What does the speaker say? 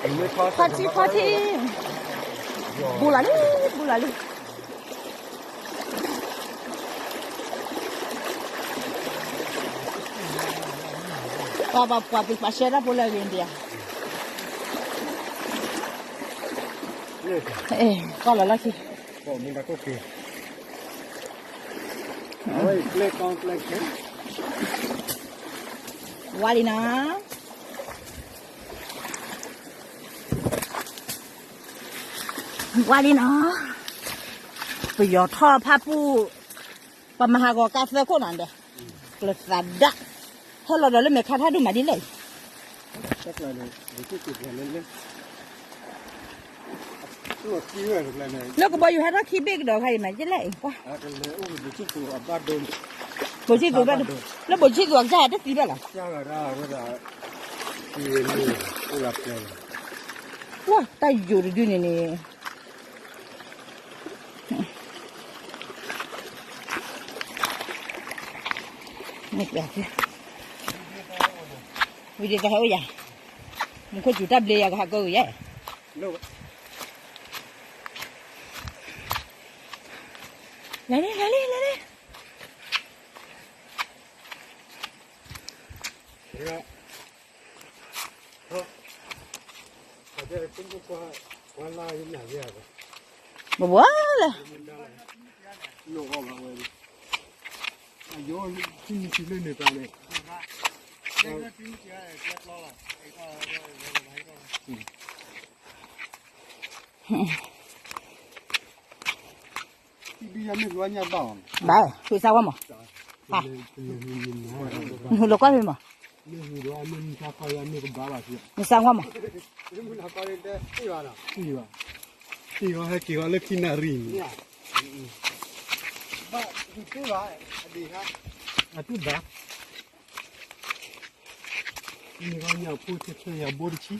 ခီထံ ခီထံ, ဘူးလီၤလံ, ဘူးလီၤလံ. ပှၤပှၤပှၤသုးပှၤရှဲတၢ်ဖိလၢအဂ့ၤဒံးဧါ. ကွၢ်လီၤလီၢ်ခံ, ဝါလံနီၤ, ဝါလံနီၤ, ပယီၤထီၣ်ဖၣ်ပူၣ်, ပှၤမၤဟးဂီၤကါသၢခိၣ်နီၤဒီး, ကျၢၤသးဒၣ်, ဟဲလီၤဒီးလၢမဲာ်ခါထါဒိၣ်မးဒ်လဲၣ်. လၢကဘီယူၤဟဲထီၣ်ခံဘ့ၣ်ကဒီးခါအံၤမး ယလဲၣ်အံၤကွၢ်, ဘိၣ်ဆံၣ်သူးဘၣ်ဒိ, လၢဘိၣ်ဆံၣ်သူးအကစၢ်ဟဲတသံဘၣ်လီၤ. ဝဲတၢ်ယိာ်တဒုန့ၣ်န့ၣ် ဝံၤဒ်သိးဟဲအိၣ်ယၤ, မူခိၣ်စူၤတၢ်ဘျ့ယၤကဟးကၢဂ့ၤယဲ, လဲၤလံ လဲၤလံ လဲၤလံ. ဘဝလၢ ဘၣ် ဃုစါဝဲမး, နဟုလီၤကွၢ်ဖဲမး, နစါဝဲမး, အတူၢ်ဘၣ်, နညၣ်ဖိဆဲဆဲယၤဘိတဆံ,